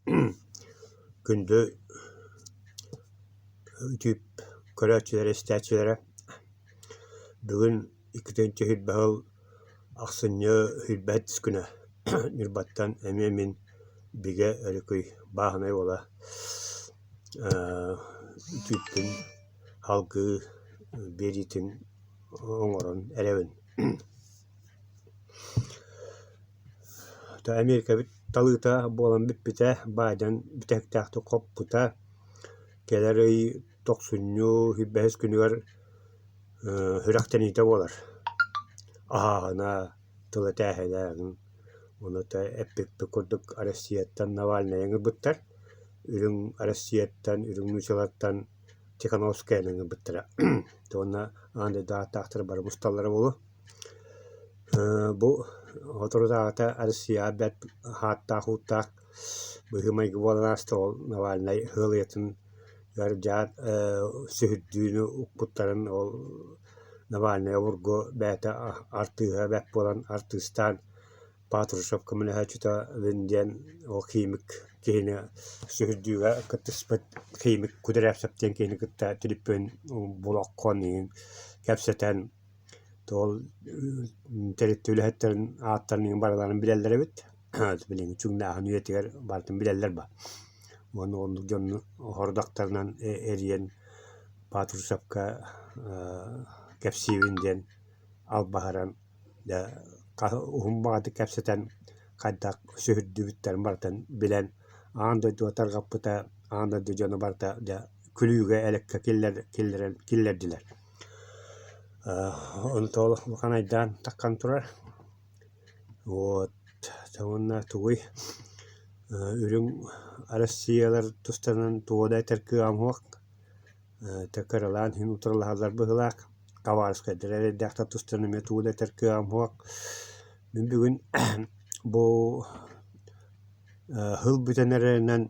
Күндү үтүп көрөөччүлэрэ, истээччилэрэ! Бүгүн 2 сыл ахсынньы 25 күнэ Ньурбаттан эмиэ мин Бигэ Өрүкүй Бааһынай уола үтүппүн салгыы биэриитин оҥорон эрэбин. Америкабыт талыыта буолан бүппүтэ, Байден бүтэһиктээхтик хоппута. Кэлэр ый тохсунньу 25 күнүгэр сүрэхтэниитэ буолар. Аһааһына, тыл этээһинэ ону эппиппит курдук Россияттан Навальнайы ыҥырбыттар, үрүҥ Россияттан, үрүҥ нуучалартан Тихановскайаны ыҥырбыттара. Уонна аан дойду ааттаахтара бары мусталлара буолуо. Бу соторутааҕыта Россияҕа бэрт ааттаах-ууттаах быһыы-майгы буолан ааста. Ол Навальнай ыал ийэтин дьаат сүһүрдүүнү укпуттарын ол Навальнай обургу бэйэтэ артыыһа бэрт буолан артыыстаан Патрушев көмөлөһөөччүтэ диэн ол химик киһини сүһүрдүүгэ кыттыспыт химик Кудрявцев диэн киһини кытта түлүппүөн булоккон иһин кэпсэтэн ол тэрилтэ үлэһиттэрин ааттарын иһин барыларын билэллэр эбит. Билиҥҥи чуҥнааһын үйэтигэр барытын билэллэр ба. Уонна оннук дьону хордохторунан эрийэн Патрушевка кэпсиибин диэн албаһыран дьэ уһун баҕайытык кэпсэтэн хайдах сүһүрдүбүттэрин барытын билэн аан дойдуга тарҕаппыта, аан дойду дьоно барыта дьэ күлүүгэ элэккэ киллэрдилэр. Онто улахан айдаан таххан турар. Вот уонна тугуй үрүҥ Россиялар тустарынан тугу да этэр кыаҕым суох. Кыралаан иһин утарылаһаллар быһыылаах. Хабаровскайдар эрэйдээхтэр тустарынан эмиэ тугу да этэр кыаҕым суох. Мин бүгүн бу сыл бүтэн эрэринэн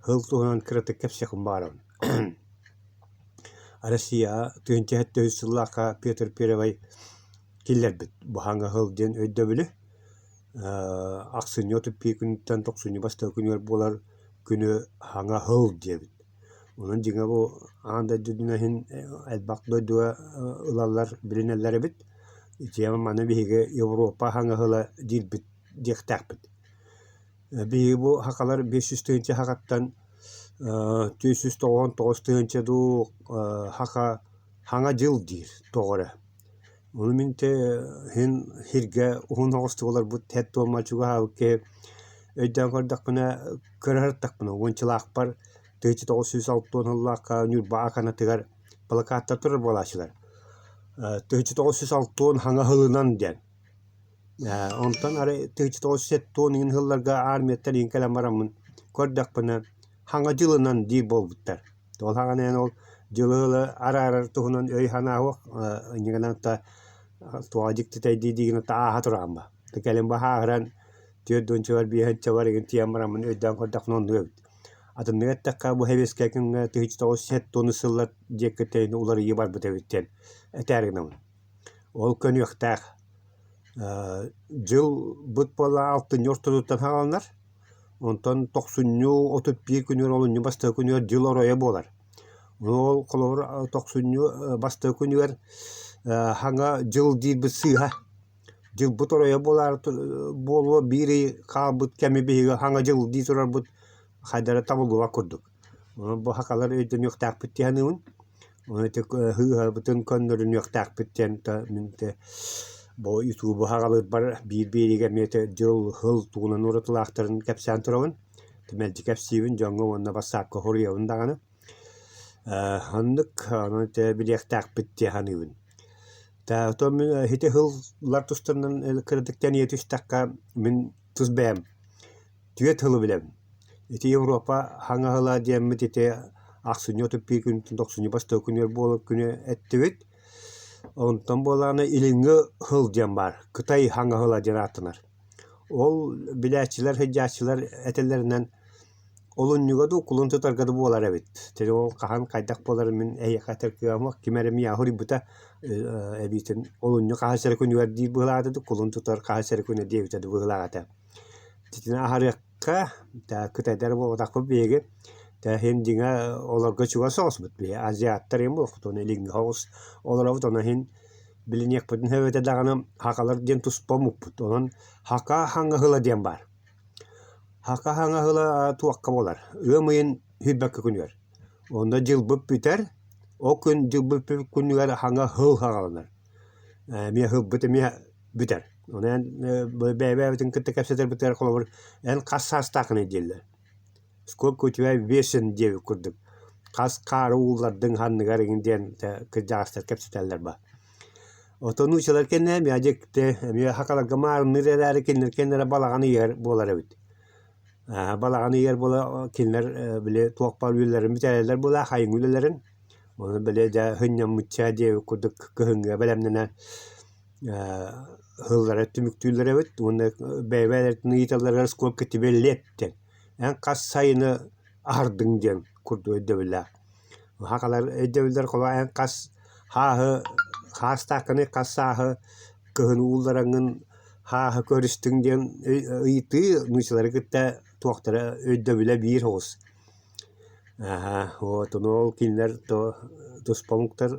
сыл туһунан кыратык кэпсиэхпин баҕарабын. Россияҕа 1703 сыллаахха Петр Первый киллэрбит бу хаҥа сыл диэн өйдөбүлү ахсынньы 31 күнүттэн тохсунньу бастакы күнүгэр буолар күнү хаҥа сыл диэбит. Онон дьиҥэ бу аан дойду үрдүнэн иһин элбэх дойдуга ылаллар, билинэллэр эбит. Итиэннэ маны биһиги Европа хаҥа сыла диирбит диэхтээхпит. Биһиги бу сахалар 500 тыһыынча сахаттан 499 тыһыынча дуу саха хаҥа дьыл диир тоҕо эрэ. Ону мин те иһин сиргэ уһун оҕустук олорбут һэт туома чугаһаабыт киһи өйдөөн көрдөхпүнэ, көрө сырыттахпына уончалаахпар 1960 сыллаахха Ньурба Аканатыгар плакаттар турар буолааччылар. 1960 хаҥа сылынан диэн. Онтон арай 1970 иҥин сылларга армияттан иҥин кэлэн бараммын көрдөхпүнэ хаҥа дьылынан диир буолбуттар. Ол хаҕана эн ол дьылы-ыла араарар туһунан өй-санаа суох инньэ гынан туоҕа дьиктитэй дии-диигин ааһа тураҕын ба. Кэлин баһааһыран түөрт уончабар, биэс уончабар игин тиийэн бараммын өйдөөн көрдөхпүнэ оннук эбит. Атыннык эттэххэ бу сэбиэскэй кэмҥэ 1970 сыллар диэки тэйини уларыйыы барбыт эбит диэн этээри гынабын. Ол көнүөхтээх. Дьылбыт буолла алтынньы ортотуттан саҕаланар. Онтон тохсунньу 31 күнүгэр, олунньу бастакы күнүгэр дьыл оройо буолар. Ол холобур тохсунньу бастакы күнүгэр хаҥа дьыл диирбит сыыһа. Дьылбыт оройо буолаары буолуо биир ый хаалбыт кэми биһиги хаҥа дьыл дии турарбыт хайдара табыллыбат курдук. Онон бу сахалар өйдөнүөхтээхпит дии саныыбын. Ону ити сыыһабытын көннөрүнүөхтээхпит диэн мин бу ютубу саҕалыырбар биир биэриигэ эмиэ дьыл, сыл тугунан уратылаахтарын кэпсээн турабын. Мэлдьи кэпсиибин дьоҥҥо уонна бассаапка суруйабын даҕаны. Оннук онон ити билиэхтээхпит дии саныыбын. Оттон мин ити сыллар тустарынан кыратык тэнийэ түстэххэ мин тус бэйэм Түөрт сылы билэбин. Ити Европа хаҥа сыла диэммит ити ахсынньы 31 күнүттэн тохсунньу бастакы күнүгэр буолар күнү эттибит. Онтон буоллаҕына илиҥҥи сыл диэн баар, Кытай хаҥа сыла диэн ааттанар. Ол билээччилэр, сылдьааччылар этэллэринэн олунньуга дуу, кулун тутарга да буолар эбит. Дьэ ол хаһан хайдах буоларын мин эһиэхэ этэр кыаҕым суох. Ким эрэ миэхэ суруйбута эбиитин олунньу хаһыс эрэ күнүгэр диир быһыылаах этэ дуу, кулун тутар хаһыс эрэ күнэ диэбитэ дуу быһыылаах этэ. Итини аһарыахха. диэтэххэ, кытайдар буолбатахпыт биһиги. Иһин дьиҥэ олорго чугас соҕуспут биһи азиаттар иһин буолуохпут уонна илиҥҥи соҕус олоробут онон иһин билиниэхпитин сөп этэ даҕаны сахалар диэн туспа омукпут. Онон саха хаҥаһыла диэн баар. Саха хаҥаһыла туохха буолар? Ыам ыйын сүүрбэккэ күнүгэр. Онно дьылбыт бүтэр, ол күн дьылбыт күнүгэр хаҥа сыл саҕаланар. Эмиэ сылбыт эмиэ бүтэр. Ону эн бэйэ-бэйэбитин кытта кэпсэтэрбитигэр холобур эн хас саастааххыный дииллэр. Сколько у тебя весен диэбит курдук. Хас хаары ууллардыҥ санныгар игин диэн кырдьаҕастар кэпсэтэллэр ба. Оттон нууччалар кэннэ эмиэ дьикти эмиэ сахаларга маарынныыр эрээри кинилэр кэннилэрэ балаҕан ыйыгар буолар эбит. Балаҕан ыйыгар буола кинилэр били туох баар үлэлэрин бүтэрэллэр буолаа хайыҥ үлэлэрин. Ону били дьэ сынньаммычча диэбит курдук кыһыҥҥыга бэлэмнэнэн сыллары түмүктүүллэр эбит уонна бэйэ-бэйэлэрин ыйыталларыгар сколько тебе лет диэн эн хас сайыны аһардыҥ диэн курдук өйдөбүллээх. Сахалар өйдөбүллэр холобура эн хас хааһы хаастааххыный хас сааһы кыһын ууллараҥҥын хааһы көрүстүҥ диэн ыйытыы нууччалары кытта туохтара өйдөбүлэ биир соҕус. Аа вот ону ол кинилэр туспа омуктар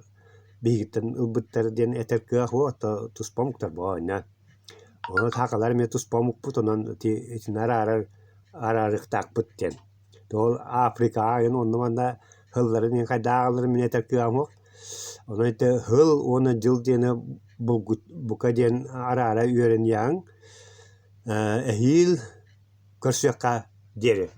биһигиттэн ылбыттар диэн этэр кыах уо туспа омуктар буолла. Онон сахалар эмиэ туспа омукпут онон ити итини араарар араарыахтаахпыт диэн. Ол Африкаҕа айан онно-манна сылларын иһин хайдах ааҕалларын мин этэр кыаҕым суох. Онон ити сыл уонна дьыл диэни булгу бука диэн араара үөрэниэҕиҥ. Эһиил көрсүөххэ диэри.